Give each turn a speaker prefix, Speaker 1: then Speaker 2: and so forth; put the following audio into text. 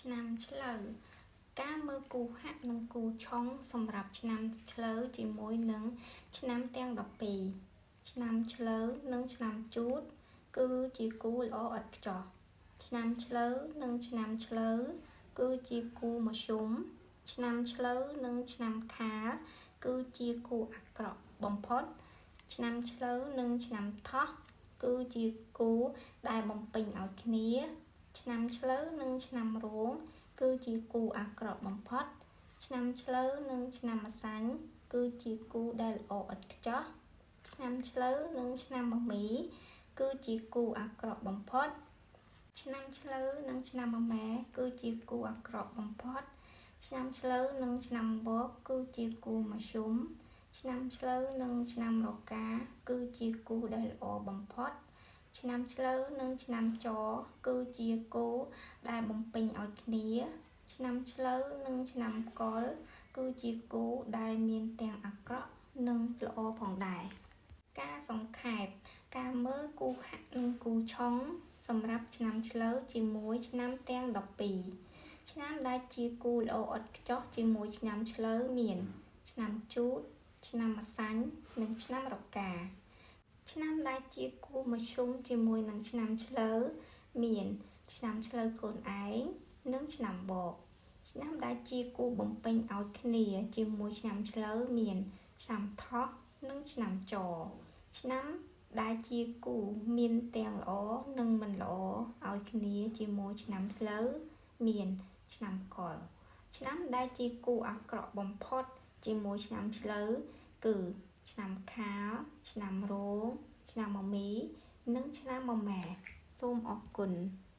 Speaker 1: ឆ្នាំឆ្លូវការមើលគូហាក់និងគូឆុងសម្រាប់ឆ្នាំឆ្លូវជាមួយនឹងឆ្នាំទាំង12ឆ្នាំឆ្លូវនិងឆ្នាំជូតគឺជាគូល្អឥតខ្ចោះឆ្នាំឆ្លូវនិងឆ្នាំឆ្លូវគឺជាគូមធ្យមឆ្នាំឆ្លូវនិងឆ្នាំខាលគឺជាគូអាក្រក់បំផុតឆ្នាំឆ្លូវនិងឆ្នាំថោះគឺជាគូដែលបំពេញឲ្យគ្នាឆ្នាំឆ្លូវនិងឆ្នាំរោងគឺជាគូអាក្រក់បំផុតឆ្នាំឆ្លូវនិងឆ្នាំម្សាញ់គឺជាគូដែលល្អឥតខ្ចោះឆ្នាំឆ្លូវនិងឆ្នាំមមីគឺជាគូអាក្រក់បំផុតឆ្នាំឆ្លូវនិងឆ្នាំមមែគឺជាគូអាក្រក់បំផុតឆ្នាំឆ្លូវនិងឆ្នាំវកគឺជាគូមធ្យមឆ្នាំឆ្លូវនិងឆ្នាំរកាគឺជាគូដែលល្អបំផុតឆ្នាំឆ្លូវនិងឆ្នាំចគឺជាគូដែលបំពេញឲ្យគ្នាឆ្នាំឆ្លូវនិងឆ្នាំកុរគឺជាគូដែលមានទាំងអាក្រក់និងល្អផងដែរការសង្ខេបការមើលគូហាក់និងគូឆុងសម្រាប់ឆ្នាំឆ្លូវជាមួយឆ្នាំទាំង12ឆ្នាំដែលជាគូល្អឥតខ្ចោះជាមួយឆ្នាំឆ្លូវមានឆ្នាំជូតឆ្នាំម្សាញ់និងឆ្នាំរកាឆ្នាំដែលជាគូមធ្យមជាមួយនឹងឆ្នាំឆ្លូវមានឆ្នាំឆ្លូវខ្លួនឯងនិងឆ្នាំវកឆ្នាំដែលជាគូបំពេញឲ្យគ្នាជាមួយឆ្នាំឆ្លូវមានឆ្នាំថោះនិងឆ្នាំចឆ្នាំដែលជាគូមានទាំងល្អនិងមិនល្អឲ្យគ្នាជាមួយឆ្នាំឆ្លូវមានឆ្នាំកុរឆ្នាំដែលជាគូអាក្រក់បំផុតជាមួយឆ្នាំឆ្លូវគឺឆ្នាំខាលឆ្នាំរោងឆ្នាំមមីនិងឆ្នាំមមែសូមអរគុណ។